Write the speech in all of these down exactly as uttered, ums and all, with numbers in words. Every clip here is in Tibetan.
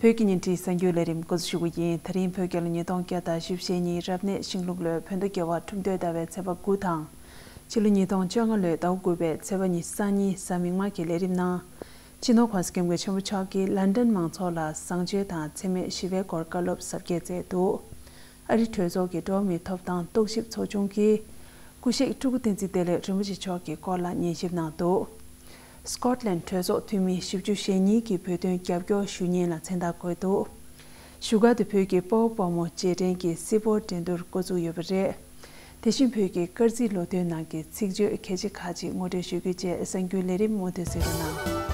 བོད་ཀྱི་ཉིན་རེའི་གསར་འགྱུར་ལས་རིམ་འགོ་འཛུགས་ཞུ་གི་ཡིན། ད་རིང་བོད་རྒྱལ་ལོ་ཉིས་སྟོང་བརྒྱ་དང་བཞི་བཅུ་ཞེ་གཉིས་རབ་གནས་ཤིང་ལུག་ལོའི་བོད་ཟླ་བརྒྱད་པ་ཁྲུམས་སྟོད་ཟླ་བའི་ཚེས་པ་དགུ་དང་། ཕྱི་ལོ་ཉིས་སྟོང་བཅོ་ལྔ་ལོའི་ཟླ་བ་དགུ་པའི་ཚེས་པ་ཉི་ཤུ་རྩ་གཉིས་གཟའ་མིག་དམར་གྱི་ལས་རིམ་ནང་། སྤྱི་ནོར་༧གོང་ས་༧སྐྱབས་མགོན་ཆེན་པོ་མཆོག་གིས་ལན་ཌན་མང་ཚོགས་ལ་བཟང་སྤྱོད་དང་འཚེ་མེད་ཞི་བའི་སྐོར་བཀའ་སློབ་ཟབ་རྒྱས་སྩལ་འདུག་ཨ་རི་གྲོས་ཚོགས་ཀྱི་འགྲོ་བ་མིའི་ཐོབ་ཐང་རྟོག་ཞིབ་ཚོགས་ཆུང་གིས། སྐུ་གཤེགས་སྤྲུལ་སྐུ་བསྟན་འཛིན་བདེ་ལེགས་རིན་པོ་ཆེ་མཆོག་གི་སྐོར་ལ་ཉན་ཞིབ་གནང་འདུག་སི་ཀོཊ་ལན་གྲོས་ཚོགས་འཐུས་མི་བཞི་བཅུ་ཞེ་གཉིས་ཀྱིས་བོད་དོན་རྒྱབ་སྐྱོར་ཞུ་མཁན་ལ་མཚན་རྟགས་བཀོད་འདུག་བཞུགས་སྒར་དུ་བོད་ཀྱི་དཔའ་བོ་དཔའ་མོ་རྗེས་དྲན་གྱི་སྲིད་ཕོར་འགྲན་བསྡུར་འགོ་བཙུགས་ཡོད་པ་རེད། དེ་བཞིན་བོད་ཀྱི་སྐར་རྩིས་ལོ་ཐོའི་ནང་གི་ཚིག་བརྗོད་གལ་ཆེ་ཁག་ཅིག་ངོ་སྤྲོད་ཞུ་རྒྱུ་བཅས་གསར་འགྱུར་ལས་རིམ་མུ་མཐུད་གསན་རོགས་གནང་།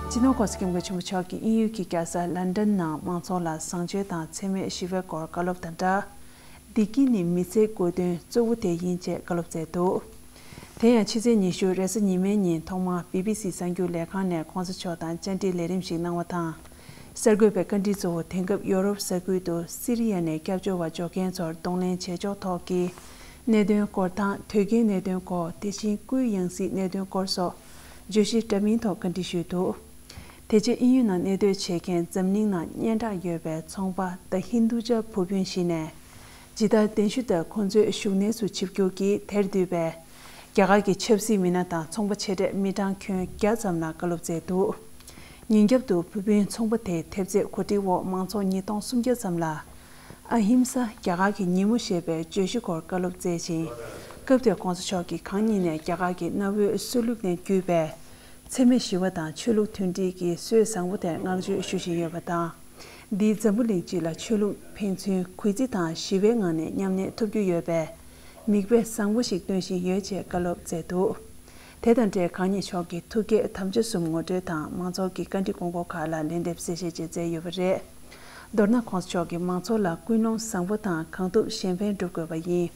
སྤྱི་ནོར་༧གོང་ས་༧སྐྱབས་མགོན་ཆེན་པོ་མཆོག་གིས་དབྱིན་ཡུལ་གྱི་རྒྱལ་ས་ལན་ཌན་ནང་མང་ཚོགས་ལ་བཟང་སྤྱོད་དང་འཚེ་མེད་ཞི་བའི་སྐོར་བཀའ་སློབ་དང་སྦྲགས། བདེ་སྐྱིད་ནི་མི་ཚེའི་དགོས་དོན་གཙོ་བོ་དེ་ཡིན་ཅེས་བཀའ་སློབ་སྩལ་འདུག་དེ་ཡང་ཕྱི་ཚེས་ཉི་ཤུ་རེས་གཟའ་ཉི་མའི་ཉིན་ཐོག་མར་བི་བི་སི་གསར་འགྱུར་ལས་ཁང་ནས་གོང་ས་མཆོག་དང་བཅར་འདྲིའི་ལས་རིམ་ཞིག་གནང་བ་དང་། གསར་འགོད་པའི་བཀའ་འདྲི་གཙོ་བོ་དེང་སྐབས་ཡོ་རོབ་ས་ཁུལ་དུ་སི་རི་ཡ་ནས་སྐྱབས་བཅོལ་བ་འབྱོར་མཁན་ཚོར་གདོང་ལེན་བྱེད་ཕྱོགས་ཐོག་གི་གནད་དོན་སྐོར་དང་། དོལ་རྒྱལ་གནད་དོན་སྐོར། དེ་བཞིན་སྐུའི་ཡང་སྲིད་གནད་དོན་སྐོར་སོགས་བརྗོད་གཞི་འདྲ་མིན་ཐོག་བཀའ་འདྲི་ཞུས་འདུག་དེ་རྗེས་དབྱིན་ཡུལ་ནང་གནས་སྡོད་བྱེད་མཁན་འཛམ་གླིང་ནང་སྙན་གྲགས་ཡོད་པའི་ཚོང་པ་ད་ཧིན་དུ་ཇ་བུ་སྤུན་ཞིག་ནས། ཇི་ལྟར་གདན་ཞུ་ལྟར་ཁོང་ཚོའི་བཞུགས་གནས་སུ་ཆིབས་བསྒྱུར་གྱིས་དེར་འདུས་པའི་རྒྱ་གར་གྱི་ཆབ་སྲིད་མི་སྣ་དང་ཚོང་པ་ཆེ་གྲས་མི་གྲངས་ཁྱོན་བརྒྱ་ཙམ་ལ་བཀའ་སློབ་སྩལ་འདུག་ཉིན་རྒྱབ་ཏུ་བུ་སྤུན་ཚོང་པ་དེའི་ཐེབས་རྩའི་གོ་སྒྲིག་འོག་མང་ཚོགས་ཉིས་སྟོང་སུམ་བརྒྱ་ཙམ་ལ། ཨ་ཧིམ་ས་རྒྱ་གར་གྱི་ཉིན་མོ་ཞེས་པའི་བརྗོད་གཞི་སྐོར་བཀའ་སློབ་སྩལ་ཞིང་། སྐབས་དེར་གོང་ས་མཆོག་གིས་གང་ཉིད་ནས་རྒྱ་གར་གྱི་གནའ་བོའི་སྲོལ་ལུགས་ནས་བརྒྱུད་པའི་འཚེ་མེད་ཞི་བ་དང་ཆོས་ལུགས་མཐུན་སྒྲིལ་གྱི་སྲོལ་བཟང་པོ་དེར་བསྔགས་བརྗོད་ཞུ་བཞིན་ཡོད་པ་དང་། འདིས་འཛམ་བུ་གླིང་སྤྱི་ལ་ཆོས་ལུགས་ཕན་ཚུན་གུས་བརྩི་དང་ཞི་བའི་ངང་ནས་མཉམ་གནས་ཐུབ་རྒྱུ་ཡོད་པའི་མིག་དཔེ་བཟང་པོ་ཞིག་སྟོན་བཞིན་ཡོད་ཅེས་བཀའ་སློབ་སྩལ་འདུག་དེ་དང་འབྲེལ་གང་ཉིད་མཆོག་གི་ཐུགས་བསྐྱེད་དམ་བཅའ་གསུམ་ངོ་སྤྲོད་དང་མང་ཚོགས་ཀྱི་བཀའ་འདྲི་སྐོང་འགོག་ཁག་ལ་ལན་འདེབས་གསལ་བཤད་བཅས་མཛད་ཡོད་པ་རེད། མདོར་ན་གོང་ས་མཆོག་གིས་མང་ཚོགས་ལ་ཀུན་སློང་བཟང་པོ་དང་གང་ཐུབ་གཞན་ཕན་སྒྲུབ་དགོས་པ་ཡིན།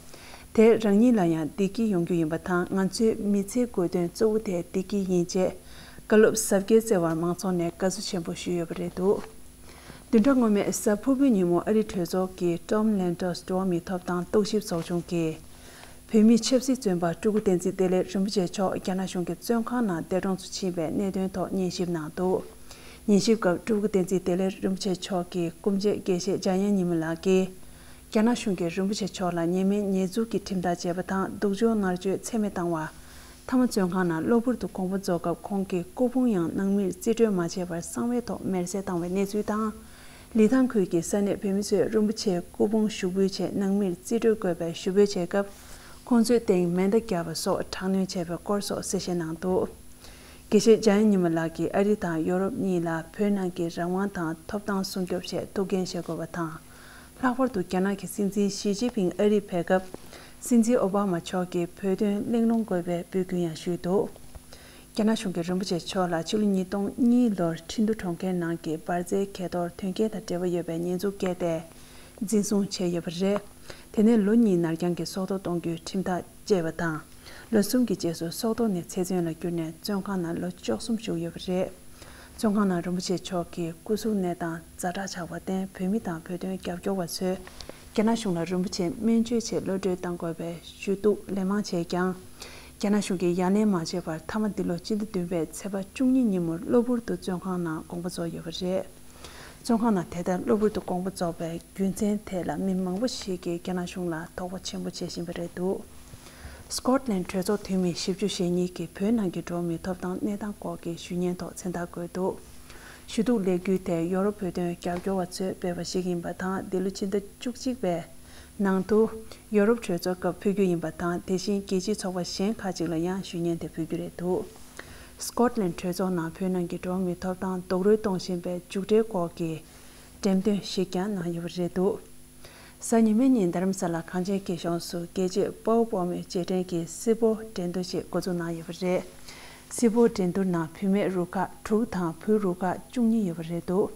དེས་རང་ཉིད་ལ་ཡང་བདེ་སྐྱིད་ཡོང་རྒྱུ་ཡིན་པ་དང་ང་ཚོའི་མི་ཚེའི་དགོས་དོན་གཙོ་བོ་དེ་བདེ་སྐྱིད་ཡིན་ཅེས་བཀའ་སློབ་ཟབ་རྒྱས་སྩལ་བར་མང་ཚོགས་ནས་དགའ་བསུ་ཆེན་པོ་ཞུས་ཡོད་པ་རེད་འདུག་བདུན་ཕྲག་སྔོན་མའི་གཟའ་ཕུར་བུའི་ཉིན་མོ་ཨ་རིའི་གྲོས་ཚོགས་ཀྱི་ཊོམ་ལན་ཊོས་འགྲོ་བ་མིའི་ཐོབ་ཐང་རྟོག་ཞིབ་ཚོགས་ཆུང་གིས། བོད་མིའི་ཆབ་སྲིད་བཙོན་པ་སྤྲུལ་སྐུ་བསྟན་འཛིན་བདེ་ལེགས་རིན་པོ་ཆེ་མཆོག་རྒྱ་ནག་གཞུང་གི་བཙོན་ཁང་ནང་འདས་གྲོངས་སུ་ཕྱིན་པའི་གནད་དོན་ཐོག་ཉན་ཞིབ་གནང་འདུག་ཉན་ཞིབ་སྐབས་སྤྲུལ་སྐུ་བསྟན་འཛིན་བདེ་ལེགས་རིན་པོ་ཆེ་མཆོག་གི་སྐུ་མཆེད་དགེ་བཤེས་འཇམ་དབྱངས་ཉི་མ་ལགས་ཀྱིས། རྒྱ་ནག་གཞུང་གིས་རིན་པོ་ཆེ་མཆོག་ལ་ཉེས་མེད་ཉེས་འཛུགས་ཀྱི་ཁྲིམས་ཐག་བཅད་པ་དང་སྡུག་སྦྱོང་མནར་གཅོད་ཚད་མེད་བཏང་བ། མཐའ་མ་བཙོན་ཁང་ནང་གློ་བུར་དུ་དགོངས་པ་རྫོགས་སྐབས་ཁོང་གི་སྐུ་ཕུང་ཡང་སྣང་མེད་རྩིས་སྤྲོད་མ་བྱས་པར་གསང་བའི་ཐོག་མེར་སྲེག་བཏང་བའི་གནས་ཚུལ་དང་། ལི་ཐང་ཁུལ་གྱི་ས་གནས་བོད་མི་ཚོས་རིན་པོ་ཆེའི་སྐུ་ཕུང་ཞུགས་འབུལ་ཆེད་སྣང་མེད་རྩིས་སྤྲོད་དགོས་པའི་ཞུ་འབོད་བྱས་སྐབས། ཁོང་ཚོའི་སྟེང་མེ་མདའ་བརྒྱབ་པ་སོགས་དྲག་གནོན་བྱས་པའི་སྐོར་སོགས་གསལ་བཤད་གནང་འདུག་དགེ་བཤེས་འཇམ་དབྱངས་ཉི་མ་ལགས་ཀྱིས་ཨ་རི་དང་ཡོ་རོབ་གཉིས་ལ་བོད་ནང་གི་རང་དབང་དང་ཐོབ་ཐང་སྲུང་སྐྱོབ་ཆེད་ཐུགས་འགན་བཞེས་དགོས་པ་དང་། ལྷག་པར་དུ་རྒྱ་ནག་གི་སྲིད་འཛིན་ཞི་ཅིན་ཕིང་ཨ་རིར་ཕེབས་སྐབས། སྲིད་འཛིན་ཨོ་བྷ་མ་མཆོག་གིས་བོད་དོན་གླེང་སློང་དགོས་པའི་འབོད་སྐུལ་ཡང་ཞུས་འདུག་རྒྱ་ནག་གཞུང་གིས་རིན་པོ་ཆེ་མཆོག་ལ་ཕྱི་ལོ་ཉིས་སྟོང་གཉིས་ལོར་ཁྲིན་ཏུ་གྲོང་ཁྱེར་ནང་གི་འབར་རྫས་གས་གཏོར་དོན་རྐྱེན་དང་འབྲེལ་བ་ཡོད་པའི་ཉེས་འཛུགས་བཀལ་ཏེ། འཛིན་བཟུང་བྱས་ཡོད་པ་རེད། དེ་ནས་ལོ་གཉིས་ནར་འགྱངས་ཀྱི་སྲོག་ཐོག་གཏོང་རྒྱུའི་ཁྲིམས་ཐག་བཅད་པ་དང་། ལོ་གསུམ་གྱི་རྗེས་སུ་སྲོག་ཐོག་ནས་ཚེ་བཙོན་ལ་བསྐྱུར་ནས་བཙོན་ཁང་ནང་ལོ་བཅུ་གསུམ་བཞུགས་ཡོད་པ་རེད། བཙོན་ཁང་ནང་རིན་པོ་ཆེ་མཆོག་གི་སྐུ་གཟུགས་གནས་སྟངས་ཛ་དྲག་ཆགས་པར་བརྟེན་བོད་མི་དང་བོད་དོན་རྒྱབ་སྐྱོར་བ་ཚོས་རྒྱ་ནག་གཞུང་ལ་རིན་པོ་ཆེ་སྨན་བཅོས་ཆེད་གློད་གྲོལ་གཏང་དགོས་པའི་ཞུ་གཏུག་ལན་མང་བྱས་ཀྱང་། རྒྱ་ནག་གཞུང་གིས་ཡ་ལན་མ་བྱས་པར་མཐའ་མ་འདི་ལོ་སྤྱི་ཟླ་བདུན་པའི་ཚེས་པ་བཅུ་གཉིས་ཉིན་མོར་གློ་བུར་དུ་བཙོན་ཁང་ནང་དགོངས་པ་རྫོགས་ཡོད་པ་རེད། བཙོན་ཁང་ནང་དེ་ལྟར་གློ་བུར་དུ་དགོངས་པ་རྫོགས་པའི་རྒྱུ་མཚན་ཐད་ལ་མི་མང་པོ་ཞིག་གིས་རྒྱ་ནག་གཞུང་ལ་དོགས་པ་ཆེན་པོ་བྱེད་བཞིན་པ་རེད་འདུག་སི་ཀོཊ་ལན་གྲོས་ཚོགས་འཐུས་མི་བཞི་བཅུ་ཞེ་གཉིས་ཀྱིས་བོད་ནང་གི་འགྲོ་བ་མིའི་ཐོབ་ཐང་གནས་སྟངས་སྐོར་གྱི་ཞུ་སྙན་ཐོག་མཚན་རྟགས་བཀོད་འདུག་ཞུ་གཏུག་ལས་འགུལ་དེ་ཡོ་རོབ་བོད་དོན་རྒྱབ་སྐྱོར་བ་ཚོས་སྤེལ་བ་ཞིག་ཡིན་པ་དང་། འདི་ལོ་ཕྱི་ཟླ་བཅུ་གཅིག་པའི་ནང་དུ་ཡོ་རོབ་གྲོས་ཚོགས་སྐབས་ཕུལ་རྒྱུ་ཡིན་པ་དང་། དེ་བཞིན་རྒྱལ་སྤྱིའི་ཚོགས་པ་གཞན་ཁག་ཅིག་ལ་ཡང་ཞུ་སྙན་དེ་ཕུལ་རྒྱུ་རེད་འདུག་སི་ཀོཊ་ལན་གྲོས་ཚོགས་ནང་བོད་ནང་གི་འགྲོ་བ་མིའི་ཐོབ་ཐང་རྡོག་རོལ་གཏོང་བཞིན་པའི་མཇུག་འབྲས་སྐོར་གྱི་འགྲེམས་སྟོན་ཞིག་ཀྱང་གནང་ཡོད་པ་རེད་འདུག་གཟའ་ཉི་མའི་ཉིན་རྡ་རམ་ས་ལ་གངས་ཅན་སྐྱིད་གཤོངས་སུ་རྒྱལ་གཅེས་དཔའ་བོ་དཔའ་མོའི་རྗེས་དྲན་གྱི་སྲིད་ཕོར་འགྲན་བསྡུར་ཞིག་འགོ་འཛུགས་གནང་ཡོད་པ་རེད། སྲིད་ཕོར་འགྲན་བསྡུར་ནང་བུད་མེད་རུ་ཁག་དྲུག་དང་བུ་རུ་ཁག་བཅུ་གཉིས་ཡོད་པ་རེད་འདུག་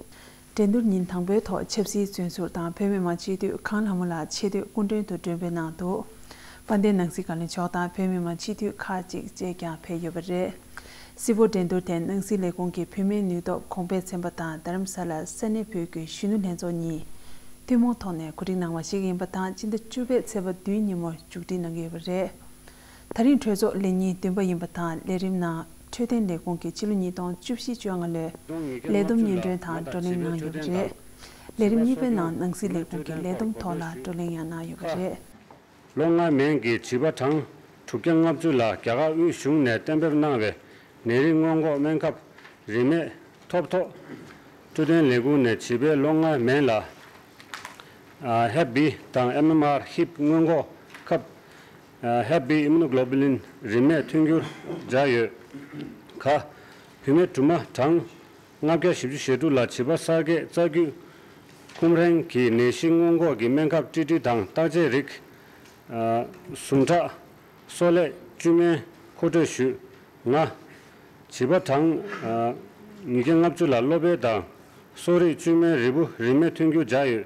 འགྲན་བསྡུར་ཉིན་དང་པོའི་ཐོག་ཆབ་སྲིད་བཙོན་ཟུར་དང་བོད་མི་མང་སྤྱི་འཐུས་གངས་ལྷ་མོ་ལགས་ཆེས་མཐོའི་སྐུ་མགྲོན་དུ་མགྲོན་འབོད་གནང་འདུག་དཔལ་ལྡན་ནང་སྲིད་བཀའ་བློན་མཆོག་དང་བོད་མི་མང་སྤྱི་འཐུས་ཁག་ཅིག་བཅས་ཀྱང་ཕེབས་ཡོད་པ་རེད། སྲིད་ཕོར་འགྲན་བསྡུར་དེ་ནང་སྲིད་ལས་ཁུངས་ཀྱི་བུད་མེད་ནུས་སྟོབས་གོང་འཕེལ་ཚན་པ་དང་རྡ་རམ་ས་ལ་ས་གནས་བོད་ཀྱི་གཞོན་ནུ་ལྷན་ཚོགས་གཉིས་ཐུན་མོང་ཐོག་ནས་གོ་སྒྲིག་གནང་བ་ཞིག་ཡིན་པ་དང་། སྤྱི་ཟླ་བཅུ་པའི་ཚེས་པ་བདུན་ཉིན་མོར་མཇུག་སྒྲིལ་གནང་གི་ཡོད་པ་རེད། ད་རིང་གྲོས་ཚོགས་ལས་ཉིན་བདུན་པ་ཡིན་པ་དང་། ལས་རིམ་ནང་ འཕྲོད་བསྟེན་ལས་ཁུངས་ཀྱིས་ཕྱི་ལོ་ཉིས་སྟོང་བཅུ་བཞི་བཅོ་ལྔ་ལོའི་ལས་བསྡོམས་སྙན་སྒྲོན་དང་བགྲོ་གླེང་གནང་ཡོད་པ་རེད། ལས་རིམ་གཉིས་པའི་ནང་ནང་སྲིད་ལས་ཁུངས་ཀྱི་ལས་བསྡོམས་ཐོག་ལ་བགྲོ་གླེང་ཡང་གནང་ཡོད་པ་རེད། ལོ་ལྔའི་མན་གྱི་བྱིས་པ་གྲངས་དྲུག་བརྒྱ་ལྔ་བཅུ་ལ་རྒྱ་གར་དབུས་གཞུང་ནས་གཏན་འབེབས་གནང་བའི་ནད་རིགས་སྔོན་འགོག་སྨན་ཁབ་རིན་མེད་ཐོབ་ཐོག་འཕྲོད་བསྟེན་ལས་ཁུངས་ནས་བྱིས་པའི་ལོ་ལྔའི་མན་ལ་ཧེབ་བི་དང་ཨེམ་ཨེམ་ཨར་ཧིབ་སྔོན་འགོག་ཁབ་ཧེབ་བི་ཨིམ་མུ་ནོ་གློ་བུ་ལིན་རིན་མེད་མཐུན་འགྱུར་སྦྱར་ཡོད། ག་བུད་མེད་སྦྲུམ་མ་གྲངས་ལྔ་བརྒྱ་བཞི་བཅུ་ཞེ་དྲུག་ལ་བྱིས་པ་གསར་སྐྱེས་རྩ་རྒྱུས་ཁུམ་རན་གྱི་ནད་གཞི་སྔོན་འགོག་གི་སྨན་ཁབ་ཀྲི་ཀྲི་དང་བརྟག་དཔྱད་རིགས། ཟུངས་ཁྲག་གསོལ་ལེགས་བཅུད་སྨན་མཁོ་སྤྲོད་ཞུས། ལྔ། བྱིས་པ་གྲངས་ཉིས་བརྒྱ་ལྔ་བཅུ་ལ་གློ་བལ་དང་གསོ་རིག་བཅུད་སྨན་རིལ་བུ་རིན་མེད་མཐུན་འགྱུར་སྦྱར་ཡོད།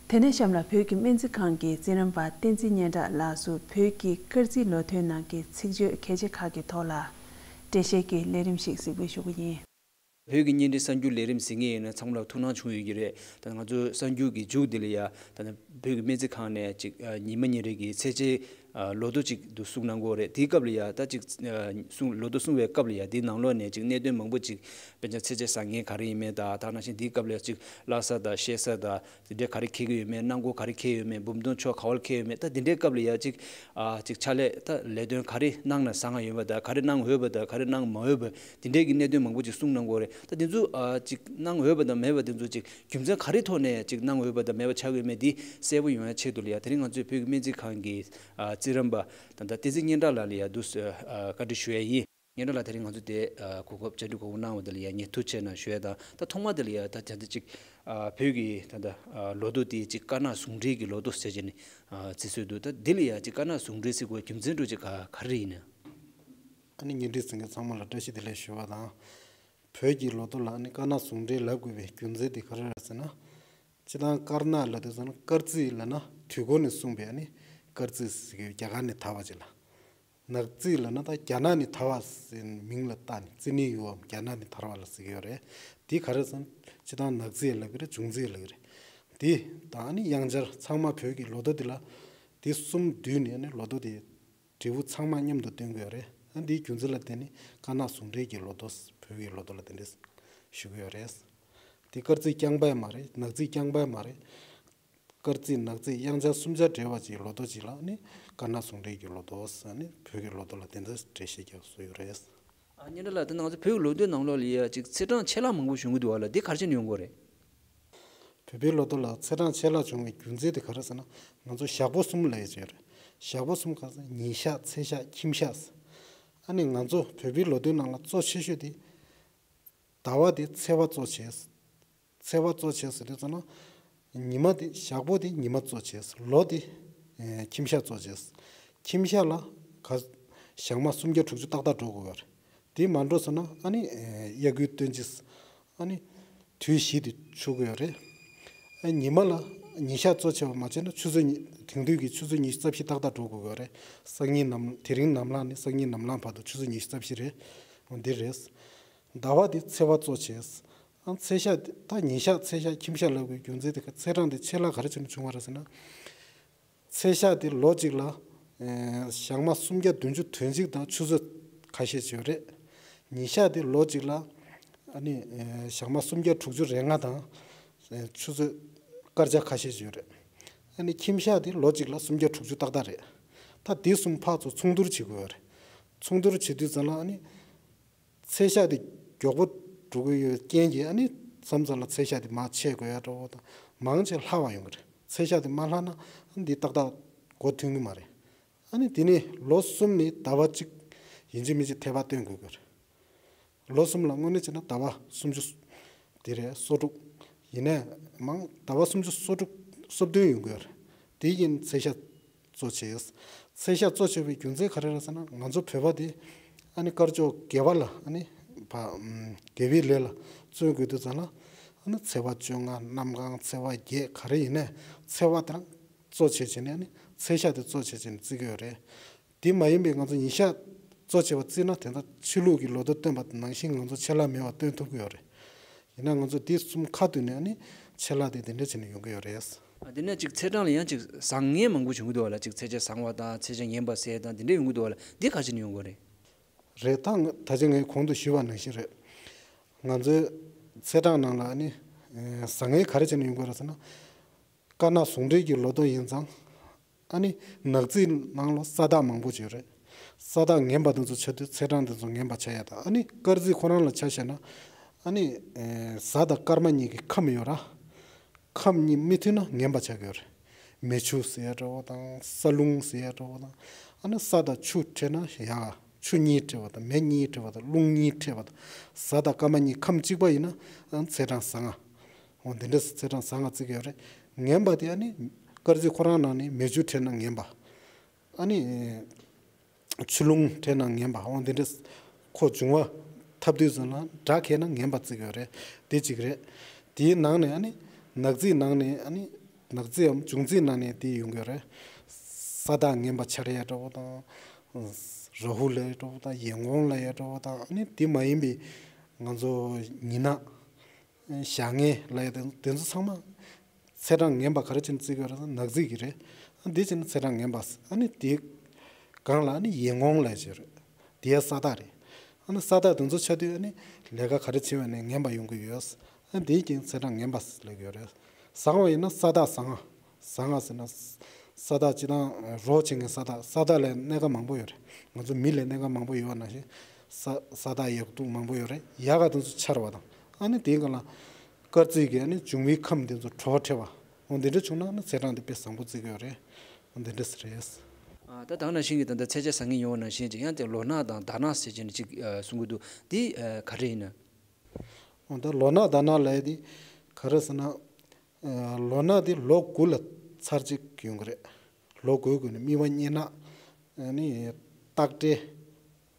དེ་ནས་གཤམ་ལ་བོད་ཀྱི་སྨན་རྩིས་ཁང་གི་རྩིས་རིམ་པ་བསྟན་འཛིན་སྙན་གྲགས་ལགས་སུ་བོད་ཀྱི་སྐར་རྩིས་ལོ་ཐོའི་ནང་གི་ཚིག་བརྗོད་གལ་ཆེ་ཁག་གི་ཐོག་ལ་འགྲེལ་བཤད་ཀྱི་ལས་རིམ་ཞིག་གཟིགས་འབུལ་ཞུ་གི་ཡིན། བོད་ཀྱི་བརྙན་འཕྲིན་གསར་འགྱུར་ལས་རིམ་གཟིགས་མཁན་ཡིན་ན་ཚང་མ་ལ་ཐུགས་སྣང་བྱུང་ཡོད་ཀྱི་རེད། ད་ང་ཚོ་གསར་འགྱུར་གྱི་མཇུག་འདི་ལ་ཡ་ད་ནི་བོད་ཀྱི་སྨན་རྩིས་ཁང་ནས་ཅིག་ཨ་ཉི་མ་ཉིན་རེ་གི་ཚེས་ཆའི་ཨ་ལོ་ཐོ་ཅིག་ཏུ་གསུངས་གནང་གི་ཡོད་རེད། དེའི་སྐབས་ལ་ཡ་ད་ཅིག་ཨ་གསུང་ལོ་ཐོ་གསུང་བའི་སྐབས་ལ་ཡ་དེའི་ནང་ལོགས་ནས་ཅིག་གནད་དོན་མང་པོ་ཅིག་དཔེར་ན་ཚེས་ཆ་བཟང་ངན་ག་རེ་ཡིན་མིན་དང་། ད་ནང་བཞིན་དེའི་སྐབས་ལ་ཡ་ཅིག་བརླག་ས་དང་བཤད་ས་དང་། དེ་འདྲའི་ག་རེ་འཁེལ་གྱི་ཡོད་མེད། གནང་སྒོ་ག་རེ་འཁེལ་ཡོད་མེད། འབུམ་སྡོམ་ཆོག་ག་བར་འཁེལ་ཡོད་མེད། ད་དེ་འདྲའི་སྐབས་ལ་ཡ་གཅིག་ཨ་གཅིག་ཕྱག་ལས་ད་ལས་དོན་ག་རེ་གནང་ན་བཟང་ང་ཡོད་པ་དང་། ག་རེ་གནང་འོས་པ་དང་ག་རེ་གནང་མ་འོས་པ། དེ་འདྲའི་གི་གནད་དོན་མང་པོ་ཅིག་གསུངས་གནང་གི་ཡོད་རེད། ད་དེ་ཚོ་ཨ་གཅིག་གནང་འོས་པ་དང་མེད་པ་དེ་ཚོ་གཅིག་རྒྱུ་མཚན་ག་རེ་ཐོག་ནས་གཅིག་གནང་འོས་པ་དང་མེད་པ་ཆགས་ཡོད་མེད་དེ་གསལ་པོ་ཡོང་ཡ་ཆེད་དུ་ལ་ཡ་དེ་རིང་ང་ཚོས་བོད་ཀྱི་སྨན་རྩིས་ཁང་གི་ཨ་རྩིས་རིམ་པ་ད་ལྟ་བསྟན་འཛིན་སྙན་གྲགས་ལགས་ལ་ཡ་འདུག་སེ་ཨ་བཀའ་འདྲི་ཞུ་ཡ་ཡིན། སྙན་གྲགས་ལགས། དེ་རིང་ང་ཚོ་དེ་ཨ་གོ་སྐབས་བཅར་འདྲི་གོ་སྐབས་གནང་བ་དེ་ལ་ཡ་ངས་ཐུགས་རྗེ་ཆེ་གནང་ཞུ་ཡ་དང་། ད་ཐོག་མ་དེ་ལ་ཡ་ད་ད་ལྟ་ཅིག་ཨ་བོད་ཀྱི་ད་ལྟ་ཨ་ལོ་ཐོ་དེ་ཅིག་དཀར་ནག་ཟུང་འབྲེལ་གྱི་ལོ་ཐོ་ཟེར་བྱས་ནས་ཨ་བརྩི་སྲོལ་འདུག། ད་འདི་ལ་ཡ་ཅིག་དཀར་ནག་ཟུང་འབྲེལ་ཟེར་དགོས་རྒྱུ་མཚན་འདྲ་ཅིག་ག་ག་རེ་ཡིན་ན། ཨ་ནི་བརྙན་འཕྲིན་གཟིགས་མཁན་ཚང་མ་ལ་བཀྲ་ཤིས་བདེ་ལེགས་ཞུ་བ་དང་། བོད་ཀྱི་ལོ་ཐོ་ལ་ཨ་ནི་དཀར་ནག་ཟུང་འབྲེལ་ལབ་དགོས་པའི་རྒྱུ་མཚན་དེ་ག་རེ་རེད་ཟེར་ན། སྤྱིར་བཏང་དཀར་ནག་ལབ་དུས་ཙམ་ན་སྐར་རྩིས་ལབ་ན་དུས་འཁོར་ནས་གསུངས་པའི་ཨ་ནི་སྐར་རྩིས་ཟེར་གྱི་ཡོད། རྒྱ་གར་ནས་དར་བ་ཅིག་ལ། ནག་རྩིས་ལབ་ན་ད་རྒྱ་ནག་ནས་དར་བ་ཟེར་མིང་ལ་བཏགས་ནས་རྩིས་ནི་ཡུ་བའམ་རྒྱ་ནག་ནས་དར་བ་ལ་ཟེར་གྱི་ཡོད་རེད། དེ་ག་རེ་ཟེར་ན་སྤྱིར་བཏང་ནག་རྩིས་ལབ་ཀྱི་རེད། འབྱུང་རྩིས་ལབ་ཀྱི་རེད། དེ་དང་ཨ་ནི་དབྱངས་འཆར་ཚང་མ་བོད་ཀྱི་ལོ་ཐོ་དེ་ལ་དེ་གསུམ་བསྡུས་ནས་ཨ་ནི་ལོ་ཐོ་དེ་འབྲས་བུ་ཚང་མ་མཉམ་དུ་སྟོན་གྱི་ཡོད་རེད། ཨ་འདིའི་རྒྱུ་མཚན་ལ་བརྟེན་ནས་དཀར་ནག་ཟུང་འབྲེལ་གྱི་ལོ་ཐོ། བོད་ཀྱི་ལོ་ཐོ་ལ་དེ་འདྲས་ཞུ་གི་ཡོད་རེད། དེ་སྐར་རྩིས་རྐྱང་པ་མ་རེད། ནག་རྩིས་རྐྱང་པ་མ་རེད། སྐར་རྩིས་ནག་རྩིས་དབྱངས་འཆར་གསུམ་ཆར་འབྲེལ་བ་ཅིག་ལོ་ཐོ་ཅིག་ལ་ནི་དཀར་ནག་ཟུང་འབྲེལ་གྱི་ལོ་ཐོ་ཟེར་ནི་བོད་ཀྱི་ལོ་ཐོ་ལ་དེ་འདྲ་འགྲེལ་བཤད་རྒྱག་སྲོལ་ཡོད་རེད། ཨ་སྙན་གྲགས་ལགས། ད་ང་ཚོ་བོད་ཀྱི་ལོ་ཐོའི་ནང་ལོགས་ལ་ཡ་ཅིག་ཚེས་གྲངས་ཆད་ལྷག་མང་པོ་བྱུང་གི་འདུག་བ་ལ། འདི་ག་རེ་བྱས་ནས་ཡོང་གི་རེད། བོད་པའི་ལོ་ཐོ་ལ་ཚེས་གྲངས་ཆད་ལྷག་བྱུང་བའི་རྒྱུ་མཚན་དེ་ག་རེ་ཟེར་ན། ང་ཚོ་ཞག་པོ་གསུམ་ལབ་ཡ་ཅིག་ཡོད་རེད། ཞག་པོ་གསུམ་ག་ཟེར་ན་ཉིན་ཞག་ཚེས་ཞག་ཁྱིམ་ཞག་ཟེར། ཨ་ནི་ང་ཚོ་བོད་པའི་ལོ་ཐོའི་ནང་ལ་གཙོ་ཆེ་ཤོས་དེ་ཟླ་བ་དེ་ཚེས་པ་གཙོ་བྱས། ཚེས་པ་གཙོ་བྱས་ཟེར་དུས་ཙམ་ན། ཉི་མ་དེ་ཞག་པོ་དེ་ཉི་མ་གཙོ་བྱས། ལོ་དེ་ཨེ་ཁྱིམ་ཞག་གཙོ་བྱས། ཁྱིམ་ཞག་ལ་ག་ཞག་མ་སུམ་བརྒྱ་དྲུག་ཅུ་ཏག་ཏག་འགྲོ་དགོས་པ་རེད། དེ་མ་འགྲོ་སོང་ན་ཨ་ནི་ཨེ་དབྱར་ཁུལ་སྟོན་དཔྱིད། ཨ་ནི་དུས་བཞི་དེ་ཆོད་དགོས་པ་རེད། ཨ་ཉི་མ་ལ་ཉིན་ཞག་གཙོ་ཆེ་བ་མ་བྱས་ན་ཆུ་ཚོད་ཉི་དེང་དུས་ཀྱི་ཆུ་ཚོད་ཉི་ཤུ་རྩ་བཞི་ཏག་ཏག་འགྲོ་དགོས་པ་རེད། སང་ཉིན་ནམ་དེ་རིང་ནམ་ལངས་ནས་སང་ཉིན་ནམ་ལངས་བར་དུ་ཆུ་ཚོད་ཉི་ཤུ་རྩ་བཞི་རེད། འོ་འདི་རེད། ཟླ་བ་དེ་ཚེས་པ་གཙོ་བྱས། ཨ་ཚེས་ཞག་དེ་ད་ཉིན་ཞག་ཚེས་ཞག་ཁྱིམ་ཞག་ལབ་དགོས་རྒྱུ་མཚན་དེ་ག་ཚེས་གྲངས་དེ་ཆད་ལྷག་ག་རེ་བྱས་ནས་བྱུང་བ་རེད་ཟེར་ན། ཚེས་ཞག་དེ་ལོ་གཅིག་ལ་ཨེ་ཞག་མ་སུམ་བརྒྱ་བདུན་ཅུ་དོན་གཅིག་དང་ཆུ་ཚོད་ཁ་ཤས་ཅིག་ཡོད་རེད། ཉིན་ཞག་དེ་ལོ་གཅིག་ལ་ཨ་ནི་ཨེ་ཞག་མ་སུམ་བརྒྱ་དྲུག་ཅུ་རེ་ལྔ་དང་ཨེ་ཆུ་ཚོད་སྐར་ཆ་ཁ་ཤས་ཅིག་ཡོད་རེད། ཨ་ནི་ཁྱིམ་ཞག་དེ་ལོ་གཅིག་ལ་སུམ་བརྒྱ་དྲུག་ཅུ་ཏག་ཏག་རེད། ད་དེ་གསུམ་ཕར་ཚུར་མཚུངས་བསྡུར་བྱེད་དགོས་ཡོད་རེད། མཚུངས་བསྡུར་བྱེད་དུས་ཙམ་ལ་ཨ་ནི། ཚེས་ཞག་དེ་མགྱོགས་པོ་འགྲོ་གི་ཡོད་རྐྱེན་གྱིས་ཨ་ནི་མཚམས་མཚམས་ལ་ཚེས་ཞག་དེ་མར་ཆད་དགོས་ཡ་འདྲ་བོ་དང་མང་ཆེ་ལྷག་པ་ཡོང་གི་རེད། ཚེས་ཞག་དེ་མ་ལྷག་ན་ཨ་ནི་འདི་ཏག་ཏག་འགོ་ཐོན་གི་མ་རེད། ཨ་ནི་དེ་ནས་ལོ་གསུམ་ནས་ཟླ་བ་གཅིག་ཡིན་གཅིག་མིན་གཅིག་འཐེབ་པ་སྟོན་དགོས་ཀྱི་རེད། ལོ་གསུམ་ལ་དངོས་གནས་བྱས་ན་ཟླ་བ་སུམ་ཅུ་དེ་རེད། སོ་དྲུག་ཡིན་ནའི་མང་ཟླ་བ་སུམ་ཅུ་སོ་དྲུག་སོ་བདུན་ཡོང་གི་ཡོད་རེད། དེ་ཡིན་ཚེས་ཞག་གཙོ་ཆེ། ཚེས་ཞག་གཙོ་ཆེ་བའི་རྒྱུ་མཚན་ག་རེ་རེད་ཟེར་ན་ང་ཚོ་བོད་པ་དེ་ཨ་ནི་དཀར་ཕྱོགས་དགེ་བ་ལ་ཨ་ནི་བ་ཨམ་དགེ་བའི་ལས་ལ་བརྩོན་དགོས་དུས་ཙམ་ལ་ཨ་ནི་ཚེས་པ་བཅོ་ལྔ་གནམ་གང་ཚེས་པ་བརྒྱད་ག་རེ་ཡིན་ནའི་ཚེས་པ་དེ་རང་གཙོ་ཆེ་བྱས་ནས་ཨ་ནི་ཚེས་ཞག་དེ་གཙོ་ཆེ་བྱས་ནས་བརྩི་གི་ཡོད་རེད། དེ་མ་ཡིན་པའི་ང་ཚོ་ཉིན་ཞག་གཙོ་ཆེ་བ་བརྩིས་ན་དེ་འདྲ་ཆོས་ལུགས་ཀྱི་ལོ་ཐོ་སྟོན་པ་ནང་བཞིན་ང་ཚོ་ཆད་ལྷག་མེད་པར་སྟོན་ཐུབ་ཀྱི་ཡོད་རེད། ཡིན་ན་ང་ཚོ་དེ་གསུམ་ཁ་བསྡུས་ནས་ཨ་ནི་ཆད་ལྷག་དེ་དེ་འདྲ་བྱས་ནས་ཡོང་གི་ཡོད་རེད། ཨ་དེ་ནས་ཅིག་ཚེས་གྲངས་ལ་ཡང་ཅིག་བཟང་ངན་མང་པོ་བྱུང་གི་འདུག་བ་ལ། ཅིག་ཚེས་ཆ་བཟང་བ་དང་ཚེས་ཆ་ངན་པ་ཟེར་དང་དེ་འདྲ་ཡོང་གི་འདུག་བ་ལ། འདི་ག་རེ་བྱས་ནས་ཡོང་གི་རེད། རེད། ད་ད་ཅི་ངས་གོང་དུ་ཞུས་པ་ནང་བཞིན་རེད། ང་ཚོའི་ཚེས་གྲངས་ནང་ལ་ཨ་ནི་ཨེ་བཟང་ངན་ག་རེ་བྱས་ནས་ཡོང་གི་རེད་ཟེར་ན། དཀར་ནག་ཟུང་འབྲེལ་གྱི་ལོ་ཐོ་ཡིན་ཙང་། ཨ་ནི་ནག་རྩིས་ནང་ལ་ས་བདག་མང་པོ་ཅིག་ཡོད་རེད། ས་བདག་ངན་པ་དེ་ཚོ་ཆ་དུས་ཚེས་གྲངས་དེ་ཚོ་ངན་པ་ཆགས་ཡ་དང་། ཨ་ནི་སྐར་རྩིས་ཁོ་རང་ལ་ཆ་བཞག་ན། ཨ་ནི་ཨེ་གཟའ་དང་སྐར་མ་གཉིས་ཀྱི་ཁམས་ཡོད་ར། ཁམས་གཉིས་མི་མཐུན་ན་ངན་པ་ཆགས་ཀྱི་ཡོད་རེད། མེ་ཆུ་ཟེར་ཡ་འདྲ་བོ་དང་ས་རླུང་ཟེར་ཡ་འདྲ་བོ་དང་། ཨ་ནི་ས་དང་ཆུ་འཕྲད་ན་ཡག་ཆུ་གཉིས་འཕྲད་པ་དང་མེ་གཉིས་འཕྲད་པ་དང་རླུང་གཉིས་འཕྲད་པ་དང་། གཟའ་དང་སྐར་མ་གཉིས་ཁམས་གཅིག་པ་ཡིན་ན་ཨ་ཚེས་གྲངས་བཟང་ང་། འོ་འདི་འདྲ་ཚེས་གྲངས་བཟང་ང་བརྩི་གི་ཡོད་རེད། ངན་པ་དེ་ཨ་ནི་སྐར་རྩིས་ཁོ་རང་ནང་ནས་མེ་ཆུ་འཕྲད་ན་ངན་པ། ཨ་ནི་ཆུ་རླུང་འཕྲད་ན་ངན་པ། འོ་འདི་འདྲ་ཁོ་འབྱུང་བ་འཐབ་དུས་ཙམ་ལ་དགྲ་ཁེལ་ན་ངན་པ་བརྩི་གི་ཡོད་རེད། དེ་གཅིག་རེད། དེའི་ནང་ནས་ཨ་ནི་ནག་རྩིས་ནང་ནས་ཨ་ནི་ནག་རྩིས་འམ་འབྱུང་རྩིས་ནང་ནས་དེ་ཡོང་གི་ཡོད་རེད། ས་བདག་ངན་པ་འཆར་ཡ་འདྲ་བོ་དང་། རཱ་ཧུ་ལ་འདྲ་བོ་དང་ཡེ་ངོང་ལ་ཡ་འདྲ་བོ་དང་། ཨ་ནི་དེ་མ་ཡིན་པའི་ང་ཚོ་ཉི་ནག་ཞག་ངན་ལ་ཡ་དེ་དེ་ཚོ་ཚང་མ་ཚེས་གྲངས་ངན་པ་ག་རེ་བྱས་ནས་བརྩི་གི་ཡོད་རེད་ཟེར་ན་ནག་རྩིས་ཀྱི་རེད། ཨ་འདི་བྱས་ན་ཚེས་གྲངས་ངན་པ། ཨ་ནི་དེ་སྒང་ལ་ཨ་ནི་ཡེ་ངོང་ལ་ཡ་ཅིག་རེད། དེ་ཡ་ས་བདག་རེད། ཨ་ནི་ས་བདག་དེ་ཚོ་ཆ་དུས་ཨ་ནི་ལས་ཀ་ག་རེ་བྱེད་པ་ནས་ངན་པ་ཡོང་གི་ཡོད། ཨ་འདིའི་རྐྱེན་ཚེས་གྲངས་ངན་པ་ལབ་ཀྱི་ཡོད་རེད། བཟང་བ་ཡིན་ན་ས་བདག་བཟང་ང་། བཟང་ང་ཟེར་ན། ས་བདག་སྤྱིར་བཏང་རོགས་བྱེད་མཁན་ས་བདག་ས་བདག་ལ་གནད་འགག་མང་པོ་ཡོད་རེད། ང་ཚོ་མི་ལ་གནད་འགག་མང་པོ་ཡོད་པ་ནང་བཞིན། ས་ས་བདག་ཡག་སྡུག་མང་པོ་ཡོད་རེད། ཡག་ག་དེ་ཚོ་འཆར་བ་དང་། ཨ་ནི་དེའི་སྒང་ལ་སྐར་རྩིས་ཀྱི་ཨ་ནི་འབྱུང་བའི་ཁམས་དེ་ཚོ་དྲོ་བ་འཕྲད་པ། འོ་འདི་འདྲ་བྱུང་ན་ཨ་ནི་ཚེས་གྲངས་དེ་དཔེ་བཟང་པོ་བརྩི་གི་ཡོད་རེད། འོ་འདི་འདྲ་ཟེར་རེད། ཨ་ད་དེ་ནང་བཞིན་གྱི་ད་ལྟ་ཚེས་ཆ་བཟང་ངན་ཡོང་བ་ནང་བཞིན་ཅིག་ཡང་དེ་ལོ་ནག་དང་ཟླ་ནག་ཟེར་བྱས་ནས་ཅིག་གསུང་གི་འདུག་འདི་ག་རེ་ཡིན་ན། འོ་ད་ལོ་ནག་ཟླ་ནག་ལབ་ཡ་དེ་ག་རེ་ཟེར་ན། ཨ་ལོ་ནག་དེ་ལོ་དགུ་ལ་ཚར་གཅིག་ཡོང་གི་རེད། ལོ་དགུའི་སྒང་ནས་སྨེ་བ་གཉིས་ནག་ཨ་ནི་སྟག་སྤྲེལ།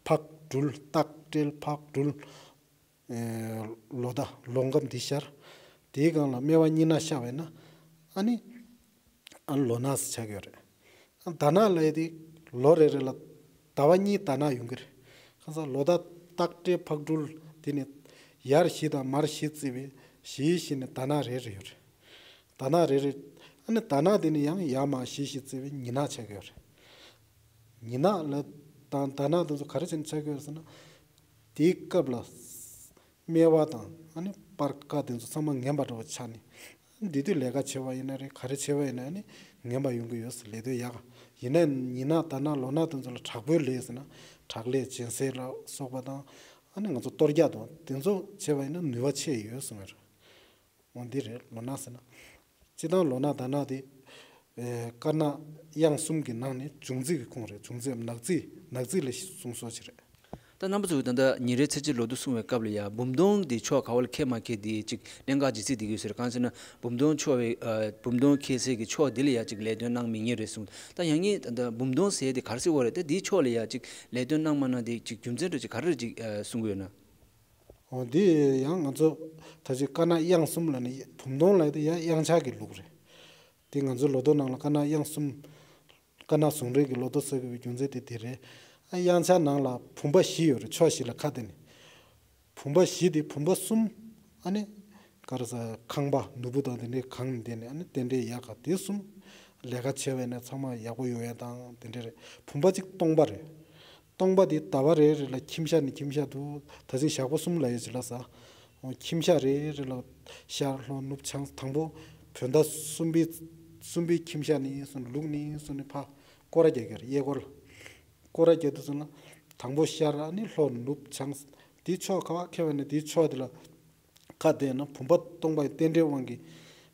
ཕག་སྦྲུལ། སྟག་སྤྲེལ་ཕག་སྦྲུལ། ཨེ་ལོ་ཟླ་ལོ་འགའ་འདི་ཤར། དེའི་སྒང་ལ་སྨེ་བ་གཉིས་ནག་ཤར་བས་ན་ཨ་ནི་ཨ་ལོ་ནག་ཟེར་ཆགས་ཀྱི་ཡོད་རེད། ཟླ་ནག་ལབ་ཡ་དེ་ལོ་རེ་རེ་ལ་ཟླ་བ་གཉིས་ཟླ་ནག་ཡོང་གི་རེད། ཁ་སང་ལོ་ཟླ་སྟག་སྤྲེལ་ཕག་སྦྲུལ་དེ་ནི་ཡར་བཞི་དང་མར་བཞི་བརྩིས་པའི་བཞི་བཞི་ནི་ཟླ་ནག་རེ་རེ་ཡོད་རེད། ཟླ་ནག་རེ་རེ། ཨ་ནི་ཟླ་ནག་དེ་ནི་ཡང་ཡར་མར་བཞི་བཞི་བརྩིས་པའི་ཉི་ནག་ཆགས་ཀྱི་ཡོད་རེད། ཉི་ནག་ལ་དང་ཟླ་ནག་དེ་ཚོ་ག་རེ་བྱས་ནས་ཆགས་ཀྱི་ཡོད་རེད་ཟེར་ན། དེའི་སྐབས་ལ་སྨེ་བ་དང་ཨ་ནི་སྤར་ཁ་དེ་ཚོ་ཚང་མ་ངན་པ་འདྲ་བོ་ཆགས་ནས། འདི་དུས་ལས་ཀ་བྱེད་པ་ཡིན་ན་རེད། ག་རེ་བྱེད་པ་ཡིན་ན་ཨ་ནི་ངན་པ་ཡོང་གི་ཡོད་ཟེར། ལས་དོན་ཡག་ག་ཡིན་ན་ཉི་ནག་ཟླ་ནག་ལོ་ནག་དེ་ཚོ་ལ་དྲག་པོའི་ལས་ཟེར་ན་དྲག་ལས་སྦྱིན་སྲེག་ལ་སོགས་པ་དང་། ཨ་ནི་ང་ཚོ་གཏོར་རྒྱག་དང་དེ་ཚོ་བྱེད་པ་ཡིན་ན་ནུས་པ་ཆེ་ཡོད་གསུངས་ཡོད་རེད། འོ་འདི་རེད། ལོ་ནག་ཟེར་ན། སྤྱིར་བཏང་ལོ་ནག་ཟླ་ནག་དེ། ཨེ་དཀར་ནག་གཡང་གསུམ་གྱི་ནང་ནས་འབྱུང་རྩིས་ཀྱི་ཁོངས་རེད། འབྱུང་རྩིས་ནག་རྩིས་ནག་རྩིས་ལ་གསུང་སྲོལ་ཅིག་རེད། ད་རྣམ་པ་ཚོས་ད་ལྟ་ཉིན་རེའི་ཚེས་བཅད་ལོ་ཟླ་གསུང་བའི་སྐབས་ལ་ཡ་འབུམ་སྡོང་འདི་ཕྱོགས་ག་བ་ལ་འཁེལ་མ་འཁེལ་འདི་ཅིག་གནད་འགག་ཅིག་བརྩི་བསྡད་ཀྱི་ཡོད་ཟེར། གང་ཟེར་ན་འབུམ་སྡོང་ཕྱོགས་བའི་ཨ་འབུམ་སྡོང་འཁེལ་སའི་གི་ཕྱོགས་འདི་ལ་ཡ་ཅིག་ལས་དོན་གནང་མི་ཉན་རེད་གསུངས། ད་ཡང་སྙིང་ད་ལྟ་འབུམ་སྡོང་ཟེར་དེ་ག་རེ་ཟེར་བ་རེད། ད་འདིའི་ཕྱོགས་ལ་ཡ་ཅིག་ལས་དོན་གནང་མ་གནང་དེ་ཅིག་རྒྱུ་མཚན་འདྲ་ཅིག་ག་རེ་ཅིག་ཨ་གསུང་གི་ཡོད་ན། འོ་འདི་ཡང་ང་ཚོ་ད་ཅིག་དཀར་ནག་གཡང་གསུམ་ལ་ནི་འབུམ་སྡོང་ལ་དེ་ཡང་གཡང་ཆགས་ཀྱི་ལུགས་རེད། དེ་ང་ཚོའི་ལོ་ཐོ་ནང་ལ་དཀར་ནག་གཡང་གསུམ། དཀར་ནག་ཟུང་འབྲེལ་གྱི་ལོ་ཐོ་ཟེར་དགོས་པའི་རྒྱུ་མཚན་དེ་དེ་རེད། ཨ་གཡང་ཆགས་ནང་ལ་བུམ་པ་བཞི་ཡོད་རེད། ཕྱོགས་བཞི་ལ་ཁ་བསྡད་ནས། བུམ་པ་བཞི་དེ་བུམ་པ་གསུམ། ཨ་ནི་ག་རེ་ཟ་ཁང་པ་ནོར་བུ་དང་དེ་འདྲའི་གང་ནས་བསྡད་ནས་ཨ་ནི་རྟེན་འབྲེལ་ཡག་ག་དེ་གསུམ། ལས་ཀ་བྱས་པ་ཡིན་ན་ཚང་མ་ཡག་པོ་ཡོང་ཡ་དང་དེ་འདྲ་རེད། བུམ་པ་གཅིག་སྟོང་པ་རེད། སྟོང་པ་དེ་ཟླ་བ་རེ་རེ་ལ་ཁྱིམ་ཤ་ནས་ཁྱིམ་ཤ་དུ་ད་ཅིག་ཞག་པོ་གསུམ་ལ་ཡོད་ཅིག་ལ་ཟ། ཁྱིམ་ཤ་རེ་རེ་ལ་ཤར་ལྷོ་ནུབ་བྱང་དང་པོ་བོད་ཟླ་གསུམ་པའི་གསུམ་པའི་ཁྱིམ་ཤ་ནས་སོང་ལུག་ནས་སོང་ནས་ཕ་སྐོར་ར་རྒྱག་གི་རེད། གཡས་སྐོར་ལ་སྐོར་ར་རྒྱག་དུས་ཙམ་ལ་དང་པོ་ཤར་ཨ་ནི་ལྷོ་ནུབ་བྱང་དེའི་ཕྱོགས་ག་བ་ཁེལ་བ་ནས་དེའི་ཕྱོགས་དེ་ལ་ཁ་བསྡད་ན་བུམ་པ་སྟོང་པ་ཡི་རྟེན་འབྲེལ་དབང་གིས་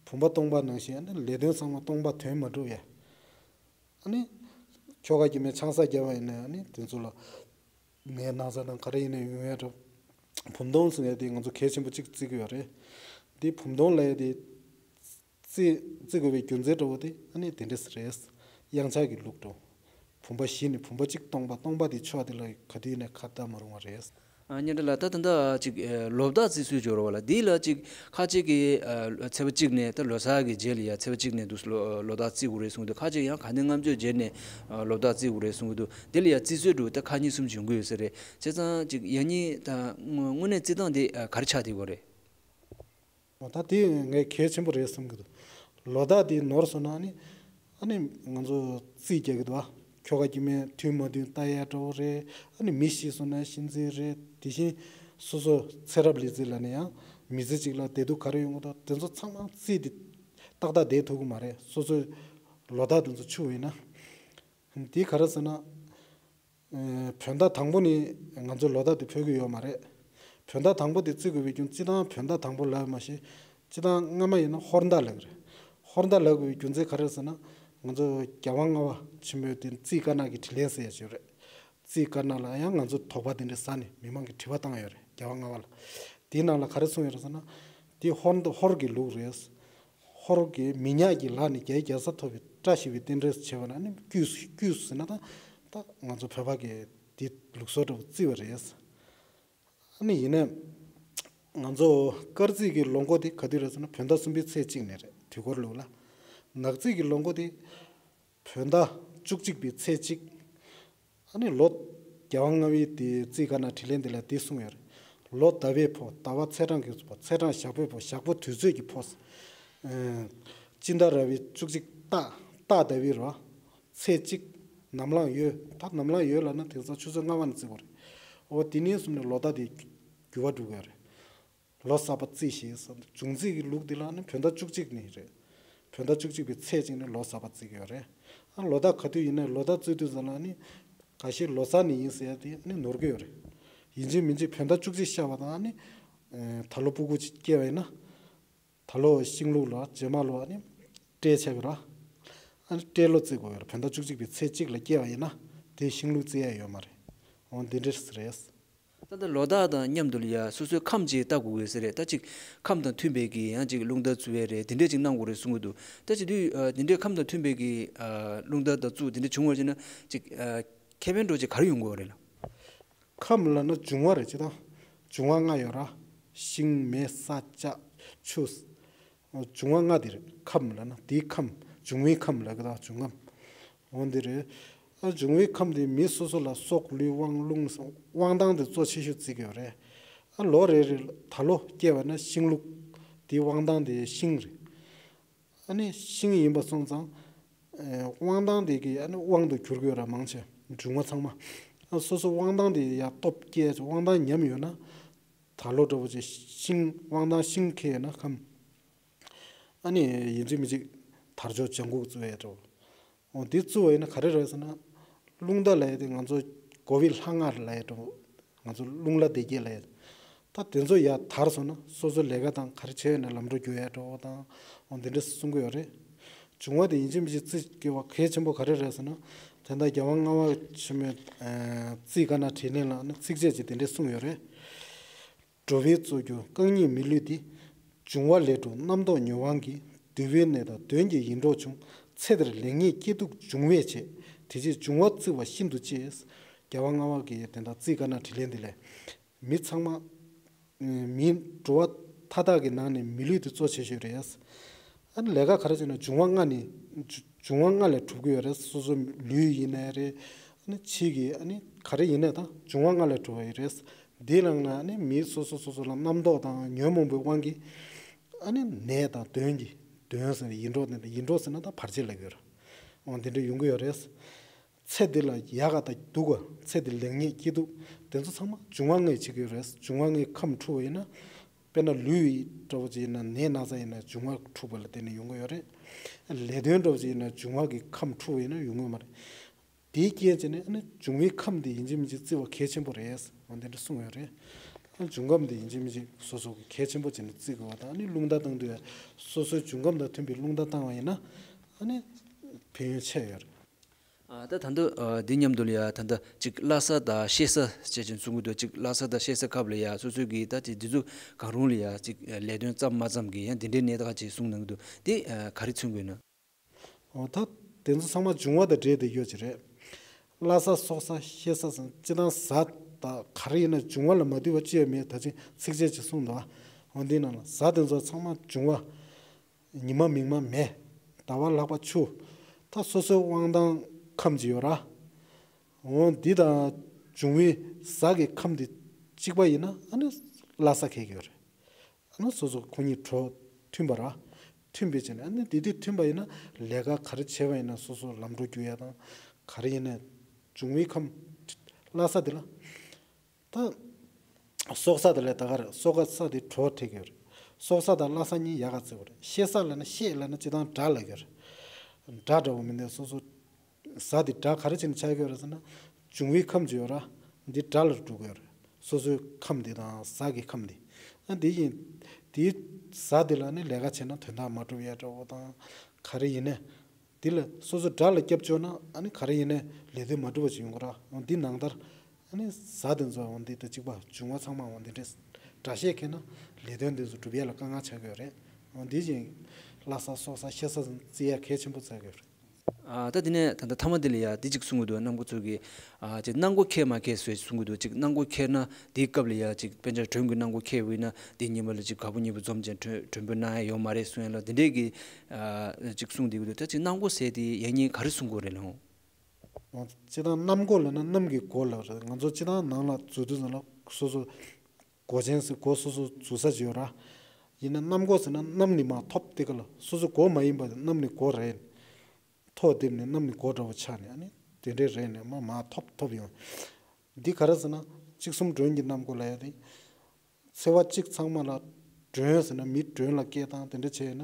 བུམ་པ་སྟོང་པ་ནང་བཞིན་ཨ་ནི་ལས་དོན་ཚང་མ་སྟོང་པ་དོན་མ་འགྲུབ་ཡ། ཨ་ནི་ཁྱོ་ག་རྒྱུ་མའི་ཆང་ས་བརྒྱབ་པ་ཡིན་ན་ཨ་ནི་དེ་ཚོ་ལ་ནད་ན་ཚ་དང་ག་རེ་ཡིན་ན་ཡོང་ཡ་འགྲོ། བུམ་སྡོང་ཟེར་ཡ་དེ་ང་ཚོ་གལ་ཆེན་པོ་གཅིག་བརྩི་གི་ཡོད་རེད། དེ་བུམ་སྡོང་ལབ་ཡ་དེ་བརྩི་བརྩི་དགོས་པའི་རྒྱུ་མཚན་འདྲ་བོ་དེ་ཨ་ནི་དེ་འདྲས་རེད། གཡང་ཆགས་ཀྱི་ལུགས་འགྲོ། བུམ་པ་བཞི་ནི་བུམ་པ་གཅིག་སྟོང་པ་སྟོང་པ་དེ་ཕྱོགས་དེ་ལ་ག་དུས་ནས་ཁ་བརྡ་མ་རུང་བ་རེད། ཨ་གཉན་ཁྲ་ལགས། ད་ད་ལྟ་ཅིག་ཨ་ལོ་བདག་བརྩི་སྲོལ་ཅིག་ཡོད་རེད་པ་ལགས། འདི་ལ་ཅིག་ཁ་ཅིག་གིས་ཨ་ཚེས་པ་གཅིག་ནས་ད་ལོ་གསར་གྱི་རྗེས་ལ་ཡ་ཚེས་པ་གཅིག་ནས་འདུག་ལོ་ལོ་བདག་བརྩི་དགོས་རེད་གསུངས་འདུག་ཁ་ཅིག་ཡང་ག་ནས་ལྔ་བཅུ་རྗེས་ནས་ཨ་ལོ་བདག་བརྩི་དགོས་རེད་གསུངས་འདུག་དེ་ལ་ཡ་བརྩི་སྲོལ་འདྲ་བོ་ད་ཁ་གཉིས་གསུམ་ཅིག་ཡོང་གི་ཡོད་ས་རེད། བྱས་ཙང་ཅིག་ཡང་སྙིང་ད་དངོས་དངོས་གནས་བརྩི་སྟངས་དེ་ཨ་ག་རེ་ཆགས་བསྡད་ཡོད་རེད། འོ་ད་དེ་ངས་གལ་ཆེན་པོ་རེད་བསམ་གྱི་འདུག་ལོ་བདག་དེ་ནོར་སོང་ན་ཨ་ནི་ཨ་ནི་ང་ཚོ་རྩིས་རྒྱག་གི་འདུག་ཨ། ཁྱོ་ག་སྐྱེ་དམན་མཐུན་མ་མཐུན་ལྟ་ཡ་འདྲ་བོ་རེད། ཨ་ནི་མི་ཤི་སོང་ན་གཤིན་རྩིས་རེད། དེ་བཞིན་སོ་སོ་ཚེ་རབས་ལུས་རྩིས་ལབ་ན་ཡང་མི་ཚེ་གཅིག་ལ་བདེ་སྡུག་ག་རེ་ཡོང་གི་འདུག་དེ་ཚོ་ཚང་མ་རྩིས་དེ་ཏག་ཏག་བསྡད་ཐུབ་ཀྱི་མ་རེད། སོ་སོའི་ལོ་རྟགས་དེ་ཚོ་འཆུ་བ་ཡིན་ན། འདི་ག་རེ་ཟེར་ན། ཨེ། བོད་ཟླ་དང་པོ་ནི་ང་ཚོའི་ལོ་རྟགས་དེ་ཕོག་གི་ཡོད་མ་རེད། བོད་ཟླ་དང་པོ་དེ་བརྩི་དགོས་པའི་རྒྱུ་མཚན་སྤྱིར་བཏང་བོད་ཟླ་དང་པོ་ལབ་མ་ཤེས། སྤྱིར་བཏང་སྔ་མ་ཡིན་ན་ཧོར་ཟླ་ལབ་ཀྱི་རེད། ཧོར་ཟླ་ལབ་དགོས་པའི་རྒྱུ་མཚན་ག་རེ་ཟེར་ན། ང་ཚོ་རྒྱལ་དབང་ལྔ་པ་ཆེན་པོའི་དེ་རྩིས་དཀར་ནག་གི་དྲིན་ལན་ཟེར་ཡ་ཅིག་ཡོད་རེད། རྩིས་དཀར་ནག་ལ་ཡང་ང་ཚོ་དོགས་པ་དེ་འདྲ་ཟ་ནས་མི་མང་གི་དྲི་བ་བཏང་ཡོད་རེད། རྒྱལ་དབང་ལྔ་པ་ལ། དེའི་ནང་ལ་ག་རེ་གསུངས་ཡོད་རེད་ཟེར་ན། དེ་ཧོར་ཧོར་གྱི་ལུགས་རེད། ཧོར་གྱི་མི་ཉག་གི་ལག་ནས་རྒྱའི་རྒྱལ་ས་ཐོབ་པའི་བཀྲ་ཤིས་པའི་རྟེན་འབྲེལ་བྱས་པ་ན་ནི་དཀྱུས་སུ་དཀྱུས་སུ་ཟེར་ན་ད་ད་ང་ཚོ་བོད་པ་གི་དེ་ལུགས་སྲོལ་འདྲ་བོ་བརྩི་བ་རེད། ཨ་ནི་ཡིན་ནའི་ང་ཚོ་སྐར་རྩིས་ཀྱི་ལོ་འགོ་དེ་ག་དུས་རེད་ཟེར་ན་བོད་ཟླ་གསུམ་པའི་ཚེས་གཅིག་ནས་རེད། དུས་འཁོར་ལུགས་ལ། ནག་རྩིས་ཀྱི་ལོ་འགོ་དེ་བོད་ཟླ་བཅུ་གཅིག་པའི་ཚེས་གཅིག་ཨ་ནི་ལོ་རྒྱལ་དབང་ལྔ་པའི་དེ་རྩིས་དཀར་ནག་དྲིན་ལན་དེ་ལ་དེ་གསུངས་ཡོད་རེད། ལོ་ཟླ་བའི་ཕོ། ཟླ་བ་ཚེས་གྲངས་ཀྱི་ཕོ། ཚེས་གྲངས་ཞག་པོའི་ཕོ། ཞག་པོ་དུས་ཚོད་ཀྱི་ཕོ། ཨེ། སྤྱི་ཟླ་ར་བའི་བཅུ་གཅིག་སྟག་སྟག་ཟླ་བའི་ར། ཚེས་གཅིག་ནམ་ལངས་ཡོས། ད་ནམ་ལངས་ཡོས་ལབ་ན་དེང་སང་ཆུ་ཚོད་ལྔ་པ་ནས་བརྩི་དགོས་རེད། འོ་དེ་ནས་བཟུང་ནས་ལོ་ཟླ་དེ་འགྱུར་བ་འགྲོ་གི་ཡོད་རེད། ལོ་གསར་པ་བརྩི་ཞེས་གསུངས། འབྱུང་རྩིས་ཀྱི་ལུགས་འདི་ལ་ནི་བོད་ཟླ་བཅུ་གཅིག་ནས་རེད། བོད་ཟླ་བཅུ་གཅིག་པའི་ཚེས་གཅིག་ནས་ལོ་གསར་པ་བརྩི་གི་ཡོད་རེད། ཨ་ལོ་ཟླ་ག་དུས་ཡིན་ནའི་ལོ་ཟླ་བརྩི་དུས་ཙམ་ལ་ནི་ག་ཤེད་ལོ་གསར་ནས་ཡིན་ཟེར་ཡ་དེ་ནི་ནོར་གི་ཡོད་རེད། ཡིན་གཅིག་མིན་གཅིག་བོད་ཟླ་བཅུ་གཅིག་ཤར་བ་དང་ནི་ད་ལོ་སྤུ་གུ་གཅིག་སྐྱེས་པ་ཡིན་ན། ད་ལོ་ཤིང་ལུག་ལོ་རྗེས་མ་ལོ་ནི་སྤྲེལ་ཆགས་ཀྱི་རེད། ཨ་ནི་སྤྲེལ་ལོ་བརྩི་དགོས་ཡོད་རེད། བོད་ཟླ་བཅུ་གཅིག་པའི་ཚེས་གཅིག་ལ་སྐྱེས་པ་ཡིན་ན་དེ་ཤིང་ལུག་བརྩི་ཡ་ཡོད་མ་རེད། འོ་འདི་འདྲས་རེད། ད་ལྟ་ལོ་ཟླ་དང་མཉམ་དུ་ལ་ཡ་སོ་སོའི་ཁམས་ཅིག་བལྟ་དགོས་ཀྱི་ཟེར་རེད། ད་ཅིག་ཁམས་དང་མཐུན་པའི་གི་ཡང་ཅིག་རླུང་རྟ་བརྩི་བའི་རེད། དེ་འདྲས་ཅིག་གནང་དགོས་རེད་གསུང་གི་འདུག་ད་བྱེད་དུས་ཨ་དེ་འདྲས་ཁམས་དང་མཐུན་པའི་གི་ཨ་རླུང་རྟ་དང་བརྩི་དེ་འདྲས་བྱུང་བ་ཅིག་ན་ཅིག་ཨ་ཁེ་ཕན་འདྲ་ཅིག་ག་རེ་ཡོང་གི་ཡོད་རེད་ལགས། ཁམས་ལབ་ན་འབྱུང་བ་རེད། ཅི་ད་འབྱུང་བ་ལྔ་ཡོད་ར། ཤིང་མེ་ས་ལྕགས་ཆུ། འབྱུང་བ་ལྔ་དེ་རེད། ཁམས་ལབ་ན་དེའི་ཁམས་འབྱུང་བའི་ཁམས་ལབ་གི་ད་འབྱུང་ཁམས། འོ་འདི་རེད། ཨ་འབྱུང་བའི་ཁམས་དེ་མི་སོ་སོ་ལ་སྲོག་ལུས་དབང་རླུང་དབང་ཐང་དེ་གཙོ་ཆེ་ཤོས་བརྩི་གི་ཡོད་རེད། ཨ་ལོ་རེ་རེ་ད་ལོ་སྐྱེས་པ་ན་ཤིང་ལུག་དེའི་དབང་ཐང་དེ་ཤིང་རེད། ཨ་ནི་ཤིང་ཡིན་པ་སོང་ཙང་། ཨེ། དབང་ཐང་དེ་གི་ཨ་ནི་དབང་དུ་གྱུར་དགོས་ར་མང་ཆེ་འབྱུང་བ་ཚང་མ། ཨ་སོ་སོ་དབང་ཐང་དེ་ཡ་སྟོབས་སྐྱེས་དབང་ཐང་ཉམས་ཡོད་ན། ད་ལོ་འདྲ་བོ་ཅིག་ཤིང་དབང་ཐང་ཤིང་ཁེལ་ཡོད་ན་ཁམས། ཨ་ནི་ཡིན་གཅིག་མིན་གཅིག་དར་ལྕོག་ལྗང་གུ་བཙུགས་ཡས་འདྲ་བོ། འོ་འདི་བཙུགས་པ་ཡིན་ན་ག་རེ་རེད་ཟེར་ན། རླུང་རྟ་ལབ་ཡས་དེ་ང་ཚོ་འགོ་བའི་ལྷ་ལྔ་ལབ་ཡས་འདྲ་བོ། ང་ཚོ་རླུང་ལྷ་སྡེ་བརྒྱད་ལབ་ཡས། ད་དེ་ཚོ་ཡར་དར་སོང་ན་སོ་སོ་ལས་ཀ་དང་ག་རེ་བྱས་ཡོད་ན་ལམ་འགྲོ་རྒྱུག་ཡས་འདྲ་བོ་དང་། འོ་འདི་འདྲ་གསུང་གི་ཡོད་རེད། འབྱུང་བ་དེ་ཡིན་གཅིག་མིན་གཅིག་བརྩི་དགོས་པ་གལ་ཆེན་པོ་ག་རེ་རེད་ཟེར་ན། དེ་འདྲ་རྒྱལ་དབང་ལྔ་པ་ཆེན་མོའི་རྩིས་དཀར་ནག་དྲིན་ལན་ལ་ནི་ཚིགས་བཅད་ཅིག་དེ་འདྲས་གསུངས་ཡོད་རེད། འགྲོ་བའི་གཙོ་རྒྱུ་རྐང་གཉིས་མི་ལུས་འདི། འབྱུང་བ་ལས་གྲུབ་རྣམ་རྟོག་ཉོན་དབང་གིས། འདུལ་བའི་གནས་དང་གདོན་གྱི་ཡིད་འཕྲོག་བྱུང་། ཚེ་འདིར་ལེགས་ཉེས་སྐྱིད་སྡུག་འབྱུང་བས་བྱས། དེ་ཕྱིར་འབྱུང་བ་བརྩི་བ་ཤིན་ཏུ་གཅེས། རྒྱལ་དབང་ལྔ་པ་གི་དེ་འདྲ་རྩིས་དཀར་ནག་དྲིན་ལན་འདི་ལས། མི་ཚང་མ། མི་འགྲོ་བ་མཐའ་དག་གི་ནང་ནས་མི་ལུས་དེ་གཙོ་ཆེ་ཤོས་རེད། ཨ་ནི་ལས་ཀ་ག་རེ་བྱས་ན་འབྱུང་བ་ལྔ་ནས། འབྱུང་བ་ལྔ་ལས་གྲུབ་ཀྱི་ཡོད་རེད། སོ་སོ་ལུས་ཡིན་ནའི་རེད། ཨ་ནི་ཕྱི་གི་ཨ་ནི་ག་རེ་ཡིན་ནའི་ད་འབྱུང་བ་ལྔ་ལས་གྲུབ་པ་ཡིན་རེད། འདིའི་ནང་ན་ཨ་ནི་མི་སོ་སོ་སོ་སོ་ལ་རྣམ་རྟོག་དང་ཉོན་མོངས་པའི་དབང་གིས་ཨ་ནི་ནད་དང་གདོན་གྱི་གདོན་ཟེར་ན་ཡིད་འཕྲོག་ནས་ཡིད་འཕྲོག་ཟེར་ན་ད་བར་ཆད་ལབ་ཀྱི་ཡོད་རེད། འོ་འདི་འདྲ་ཡོང་གི་ཡོད་རེད། ཚེ་འདི་ལ་ཡག་ག་དང་སྡུག་ག་ཚེ་འདི་ལེགས་ཉེས་སྐྱིད་སྡུག་དེ་ཚོ་ཚང་མ་འབྱུང་བ་ལྔས་བྱེད་ཀྱི་ཡོད་རེད། འབྱུང་བ་ལྔའི་ཁམས་འཁྲུགས་པ་ཡིན་ན། དཔེར་ན་ལུས་འདྲ་བོ་ཅིག་ཡིན་ན་ནད་ན་ཚ་ཡིན་ན་འབྱུང་བ་འཁྲུགས་པ་ལ་བརྟེན་ནས་ཡོང་གི་ཡོད་རེད། ལས་དོན་འདྲ་བོ་ཅིག་ཡིན་ན་འབྱུང་བ་གི་ཁམས་འཁྲུགས་པ་ཡིན་ན་ཡོང་གི་ཡོད་མ་རེད། དེའི་རྐྱེན་བྱས་ནས་ཨ་ནི་འབྱུང་བའི་ཁམས་དེ་ཡིན་གཅིག་མིན་གཅིག་བརྩི་བ་གལ་ཆེན་པོ་རེད། འོ་འདི་འདྲ་གསུངས་ཡོད་རེད། ཨ་འབྱུང་ཁམས་དེ་ཡིན་གཅིག་མིན་གཅིག་སོ་སོ་གི་གལ་ཆེན་པོ་བྱས་ནས་བརྩི་དགོས་པ་དང་ཨ་ནི་རླུང་རྟ་བཏང་དུས་སོ་སོའི་འབྱུང་ཁམས་དང་མཐུན་པའི་རླུང་རྟ་བཏང་བ་ཡིན་ན་ཨ་ནི་ཕན་ཡོན་ཆེ་ཡོད་རེད། ཨ་ད་ད་ལྟ་ཨ་འདི་མཉམ་དུ་ལ་ཡ་ད་ལྟ་ཅིག་བླ་གཟའ་དང་གཤེད་གཟའ་བྱས་ཅིག་གསུང་གི་འདུག་ཅིག་བླ་གཟའ་དང་གཤེད་གཟའ་སྐབས་ལ་ཡ་སོ་སོའི་གི་ད་ཅིག་འདི་ཚོ་གང་རུང་ལ་ཡ་ཅིག་ལས་དོན་ཙམ་མ་ཙམ་གི་ཡང་འདི་འདྲའི་གནས་སྟངས་ཅིག་གསུང་གནང་གི་འདུག་འདི་ཨ་ག་རེ་མཚོན་གི་ཡོད་ན། འོ་ད་དེ་ཚོ་ཚང་མ་འབྱུང་བ་དང་འབྲེལ་ཏེ་ཡོད་ཀྱི་རེད། བླ་གཟའ་སྲོག་གཟའ་གཤེད་གཟའ་ཟེར་སྤྱིར་བཏང་གཟའ་དང་ག་རེ་ཡིན་ན་འབྱུང་བ་ལ་མ་འདུས་པ་ཅི་ཡང་མེད། ད་ཅི་ཚིགས་བཅད་ཅིག་གསུངས་འདུག་འོ་འདི་ནང་ལ་གཟའ་དེ་ཚོ་ཚང་མ་འབྱུང་བ། ཉི་མ་མིག་དམར་མེ། ཟླ་བ་ལྷག་པ་ཆུ། ད་སོ་སོའི་དབང་ཐང་ཁམས་ཅིག་ཡོད་ར། འོ་འདི་དང་འབྱུང་བའི་གཟའ་གི་ཁམས་དེ་གཅིག་པ་ཡིན་ན་ཨ་ནི་བླ་གཟའ་ཁེལ་གྱི་ཡོད་རེད། ཨ་ནི་སོ་སོ་ཁོ་གཉིས་གྲོགས་མཐུན་པ་ར། མཐུན་པའི་ཆ་ནས་ཨ་ནི་དེ་དུས་མཐུན་པ་ཡིན་ན་ལས་ཀ་ག་རེ་བྱས་པ་ཡིན་ན་སོ་སོ་ལམ་འགྲོ་རྒྱུག་ཡ་དང་ ག་རེ་ཡིན་ནའི་འབྱུང་བའི་ཁམས། བླ་ས་དེ་ལ། ད། སྲོག་ས་དེ་ལ་ད་ག་རེ་སྲོག་ས་དེ་གྲོ་ཐེག་གི་ཡོད་རེད། སྲོག་ས་དང་བླ་ས་གཉིས་ཡག་ག་བརྩི་དགོས་རེད། ཤེ་ས་ལབ་ན་ཤེ་ལབ་ན་སྤྱིར་བཏང་དགྲ་ལབ་ཀྱི་ཡོད་རེད། དགྲ་འདྲ་བོ་མིན་ནའི་སོ་སོ། ས་དེ་དགྲ་ག་རེ་བྱས་ནས་ཆགས་ཀྱི་ཡོད་རེད་ཟེར་ན། འབྱུང་བའི་ཁམས་ཅིག་ཡོད་ར། འདི་དགྲ་ལ་འགྲོ་གི་ཡོད་རེད། སོ་སོའི་ཁམས་དེ་དང་ས་གི་ཁམས་དེ། ཨ་འདི་ཡིན། དེའི་ས་དེ་ལ་ནི་ལས་ཀ་བྱས་ན་དོན་དག་མ་འགྲུབ་ཡ་འདྲ་བོ་དང་། ག་རེ་ཡིན་ནའི། དེ་ལ་སོ་སོ་དགྲ་ལ་སྐྱབས་བཅོལ་ན་ཨ་ནི་ག་རེ་ཡིན་ནའི་ལས་དོན་མ་འགྲུབ་པ་ཞིག་ཡོང་གི་ར། འོ་འདི་ནང་ལྟར། ཨ་ནི་ས་དེ་ཚོ་འོ་འདི་དང་གཅིག་པ་འབྱུང་བ་ཚང་མ་འོ་འདི་འདྲས། དགྲ་ཤ་ཁེལ་ན་ལས་དོན་དེ་ཚོ་འགྲུབ་ཡ་ལ་དཀའ་ངལ་ཆགས་ཀྱི་ཡོད་རེད། འོ་འདི་བཞིན་བླ་ས་སྲོག་ས་ཤེ་ས་བརྩི་ཡ་གལ་ཆེན་པོ་ཆགས་ཀྱི་ཡོད་རེད། ཨ་ད་དེ་ནས་ད་ལྟ་མཐའ་མ་དེ་ལ་ཡ་དེ་གཅིག་གསུང་གི་འདུག་གནམ་སྒོ་ཚོ་གིས་ཨ་ཅིག་གནམ་སྒོ་ཁེལ་མ་ཁེལ་བཟོས་གསུང་གི་འདུག་ཅིག་གནམ་སྒོ་ཁེལ་ན་དེའི་སྐབས་ལ་ཡ་ཅིག་དཔེར་ན་མགྲོན་གྱི་གནམ་སྒོ་ཁེལ་བ་ཡིན་ན་དེའི་ཉིན་མ་ལ་ཅིག་ག་པོ་ཉི་པོ་འཛོམས་ཅན་མགྲོན་མགྲོན་འབོད་གནང་ཡ་ཡོད་མ་རེད་གསུང་ཡ་ལ་དེ་འདྲས་ཀྱི་ཨ་ཅིག་གསུང་བསྡད་ཀྱི་འདུག་ད་ཅིག་གནམ་སྒོ་ཟེར་དེ་ཡང་སྙིང་ག་རེ་གསུང་དགོས་རེད་ལགས། སྤྱིར་བཏང་གནམ་སྒོ་ལབ་ན་གནམ་གྱི་སྒོ་ལབ་རེད། ང་ཚོ་སྤྱིར་བཏང་ནང་ལ་འཛུལ་དུས་ཙམ་ལ་སོ་སོ་སྒོ་ཆེན་ཟེར་སྒོ་སོ་སོ་འཛུལ་ས་ཅིག་ཡོད་ར། ཡིན་ན་གནམ་སྒོ་ཟེར་ན་གནམ་ནས་མར་ཐོབ་དེ་ག་ལ་སོ་སོ་སྒོ་མ་ཡིན་པ་གནམ་ནས་སྒོ་རེད། ཐོག་བརྡིབས་ནས་གནམ་ནས་སྒོ་འདྲ་བོ་ཆགས་ནས་ཨ་ནི་དེ་འདྲས་རེད་ནས་མར་མར་ཐོབ་ཐོབ་ཡོང་། འདི་ག་རེ་ཟེར་ན་གཅིག་གསུམ་མགྲོན་གྱི་གནམ་སྒོ་ལབ་ཡ་དེ། ཚེས་པ་གཅིག་ཚང་མ་ལ་མགྲོན་ཟེར་ན་མི་མགྲོན་ལ་སྐད་བཏང་དེ་འདྲ་བྱས་ན་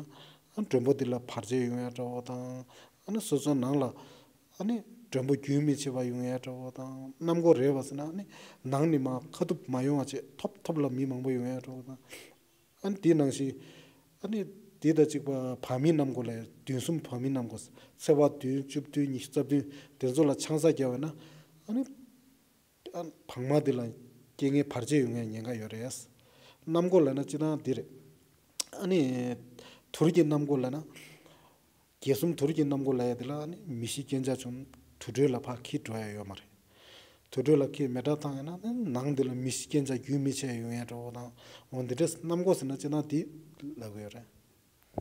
ཨ་མགྲོན་པོ་འདི་ལ་བར་ཆད་ཡོང་ཡ་འདྲ་བོ་དང་། ཨ་ནི་སོ་སོའི་ནང་ལ་ཨ་ནི་མགྲོན་པོ་རྒྱུན་མི་ཆད་པ་ཡོང་ཡ་འདྲ་བོ་དང་། གནམ་སྒོ་རེད་པ་ཟེར་ན་ཨ་ནི་ནང་ནས་མར་ཁ་ཐུག་མ་ཡོང་བ་བྱས་ཐོབ་ཐོབ་ལ་མི་མང་པོ་ཡོང་ཡ་འདྲ་བོ་དང་། ཨ་ནི་དེ་ནང་བཞིན་ཨ་ནི་དེ་དང་གཅིག་པ་བར་མའི་གནམ་སྒོ་ལ་ཡ་བདུན་གསུམ་བར་མའི་གནམ་སྒོ་ཚེས་པ་བདུན་བཅུ་བདུན་ཉི་ཤུ་རྩ་བདུན་དེ་ཚོ་ལ་ཆང་ས་བརྒྱབ་པ་ན་ཨ་ནི། ཨ་བག་མ་འདི་ལ་རྐྱེན་ངན་བར་ཆད་ཡོང་ཡ་ཉེན་ཁ་ཡོད་རེད། གནམ་སྒོ་ལབ་ན་སྤྱིར་བཏང་འདི་རེད། ཨ་ནི། དུར་གྱི་གནམ་སྒོ་ལབ་ན། རྒྱལ་གསུམ་དུར་གྱི་གནམ་སྒོ་ལབ་ཡ་འདི་ལ་ཨ་ནི་མི་ཤི་རྐྱེན་ཆག་བྱུང་དུར་ཁྲོད་ལ་ཕར་འཁྱེར་འགྲོ་ཡ་ཡོད་མ་རེད། དུར་ཁྲོད་ལ་འཁྱེར་མེ་སྲེག་བཏང་ཡ་ན་ཨ་ནི་ནང་འདི་ལ་མི་ཤི་རྐྱེན་ཆག་རྒྱུན་མི་ཆད་ཡོང་ཡ་འདྲ་བོ་དང་། འོ་འདི་འདྲས་གནམ་སྒོ་ཟེར་ན་སྤྱིར་བཏང་འདི་ལབ་གི་ཡོད་རེད།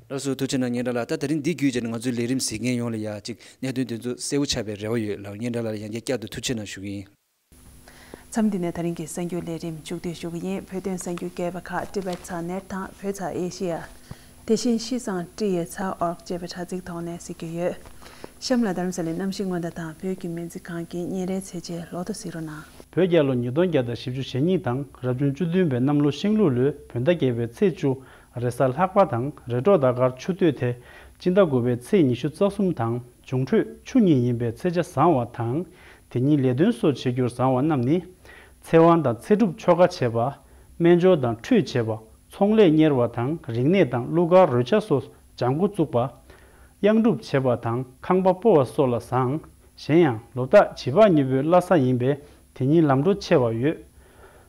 ལགས་སོ་ཐུགས་རྗེ་གནང་སྙན་གྲགས་ལགས། ད་ད་རིང་འདི་བརྒྱུད་བྱས་ནས་ང་ཚོའི་ལས་རིམ་གཟིགས་མཁན་ཡོངས་ལ་ཡ་གཅིག་གནད་དོན་དེ་ཚོ་གསལ་པོ་ཆགས་པའི་རེ་བ་ཡོད་ལགས། སྙན་གྲགས་ལགས་ལ་ཡང་བསྐྱར་བསྐྱར་དུ་ཐུགས་རྗེ་གནང་ཞུ་གི་ཡིན། མཚམས་འདི་ནས་ད་རིང་གི་གསར་འགྱུར་ལས་རིམ་མཇུག་བསྡུ་ཞུ་གི་ཡིན། བོད་དོན་གསར་འགྱུར་རྒྱས་པ་ཁག་ཊི་བེཊ་ཚག་ནེཊ་དང་བོད་ཚག་ཨེ་ཤེ་ཡ། དེ་བཞིན་ཤིས་ཙང་ཊི་ཨེ་ཚག་ཨོར་ཅེས་པའི་དྲ་ཚིགས་ཐོག་ནས་གཟིགས་རྒྱུ་ཡོད། གཤམ་ལ་རྡ་རམ་ས་ལའི་གནམ་གཤིས་སྔོན་བརྡ་དང་བོད་ཀྱི་སྨན་རྩིས་ཁང་གི་ཉིན་རེའི་ཚེས་ཆའི་ལོ་ཐོ་གཟིགས་རོགས་གནང་། བོད་རྒྱལ་ལོ་ཉིས་སྟོང་བརྒྱ་དང་བཞི་བཅུ་ཞེ་གཉིས་དང་རབ་བྱུང་བཅུ་བདུན་པའི་གནམ་ལོ་ཤིང་ལུག་ལོའི་བོད་ཟླ་བརྒྱད་པའི་ཚེས་བཅུ། རེས་གཟའ་ལྷག་པ་དང་རེས་གྲོགས་ཟླ་སྐར་ཆུ་སྟོད་དེ། སྤྱི་ཟླ་དགུ་པའི་ཚེས་ཉི་ཤུ་རྩ་གསུམ་དང་འབྱུང་འཕྲོད་ཆུ་གཉིས་ཡིན་པའི་ཚེས་ཆ་བཟང་བ་དང་། དེ་ཉིན་ལས་དོན་སོགས་བྱེད་རྒྱུར་བཟང་བ་རྣམས་ནི། ཚེ་དབང་དང་ཚེ་སྒྲུབ་ཆོ་ག་བྱེད་པ། སྨན་སྦྱོར་དང་ཁྲུས་བྱེད་པ། ཚོང་ལས་གཉེར་བ་དང་རིག་གནས་དང་གླུ་གར་རོལ་ཆ་སོགས་སྦྱང་འགོ་བཙུགས་པ། གཡང་སྒྲུབ་བྱེད་པ་དང་ཁང་པ་སྤོ་བ་སོགས་ལ་བཟང་། གཞན་ཡང་ལོ་རྟགས་བྱི་ཕག་གཉིས་པོའི་བླ་གཟའ་ཡིན་པས་དེ་ཉིན་ལམ་འགྲོ་ཆེ་བ་ཡོད།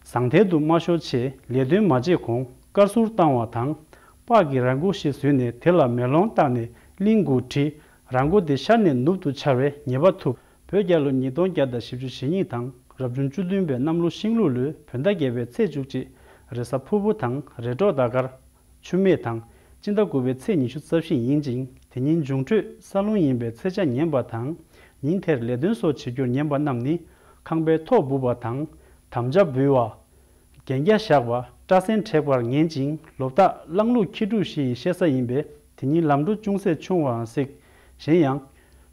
ཟང་ཐལ་དུ་མ་ཤོར་ཆེད་ལས་དོན་མ་བྱེད་གོང་དཀར་གསུར་བཏང་བ་དང་། སྤགས་ཀྱི་ར་མགོ་ཞིག་བཟོས་ནས་དེ་ལ་མེ་ལོང་བཏགས་ནས་གླིང་དགུ་བྲིས། ར་མགོ་དེ་ཤར་ནས་ནུབ་ཏུ་འཕྱར་བས་ཉེས་པ་ཐུབ། བོད་རྒྱལ་ལོ་ཉིས་སྟོང་བརྒྱ་དང་བཞི་བཅུ་ཞེ་གཉིས་དང་རབ་བྱུང་བཅུ་བདུན་པའི་གནམ་ལོ་ཤིང་ལུག་ལོའི་བོད་ཟླ་བརྒྱད་པའི་ཚེས་བཅུ་གཅིག། རེས་གཟའ་ཕུར་བུ་དང་རེས་གྲོགས་ཟླ་སྐར། ཆུ་སྨད་དང་། སྤྱི་ཟླ་དགུ་པའི་ཚེས་ཉི་ཤུ་རྩ་བཞི་ཡིན་ཅིང་དེ་ཉིན་འབྱུང་འཕྲོད་ས་རླུང་ཡིན་པའི་ཚེས་ཆ་ངན་པ་དང་། ཉིན་དེར་ལས་དོན་སོགས་བྱེད་རྒྱུར་ཉན་པ་རྣམས་ནི། ཁང་པའི་ཐོག་སྦུབ་པ་དང་། དམ་བཅའ་འབུལ་བ། གན་རྒྱ་བཞག་པ། སྐྲ་སེན་བྲེག་པར་ངན་ཅིང་ལོ་རྟགས་གླང་ལུག་ཁྱི་འབྲུག་བཞི་ཡི་བཤད་ས་ཡིན་པས་དེ་ཉིན་ལམ་འགྲོ་ཅུང་ཟད་ཆུང་བའང་སྲིད། གཞན་ཡང་།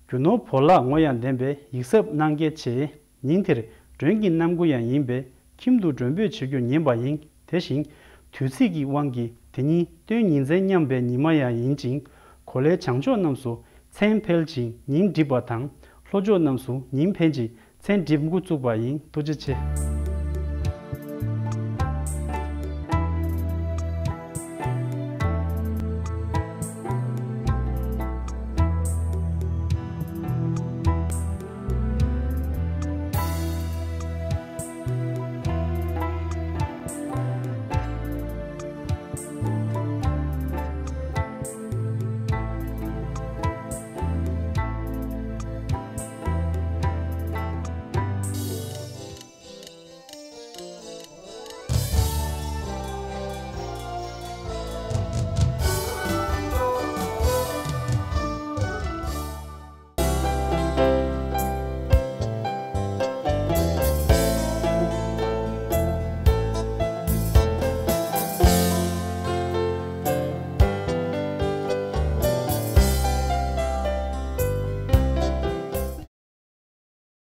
རྒྱུ་ནོར་བོར་བརླག་ངོ་ཡང་ལྡན་པས་ཡིག་གཟབ་གནང་གལ་ཆེ། ཉིན་དེར་མགྲོན་གྱི་གནམ་སྒོ་ཡང་ཡིན་པས་ཁྱིམ་དུ་མགྲོན་འབོད་བྱེད་རྒྱུར་ཉན་པ་ཡིན། དེ་བཞིན་དུས་ཚིགས་ཀྱི་དབང་གིས་དེ་ཉིན་སྟོན་ཉིན་མཚན་མཉམ་པའི་ཉི་མ་ཡང་ཡིན་ཅིང་། གོ་ལའི་བྱང་ཕྱོགས་རྣམས་སུ་མཚན་འཕེལ་ཅིང་ཉིན་འགྲིབ་པ་དང་། ལྷོ་ཕྱོགས་རྣམས་སུ་ཉིན་འཕེན་ཅིང་མཚན་འགྲིབ་འགོ་བཙུགས་པ་ཡིན། ཐུགས་རྗེ་ཆེ།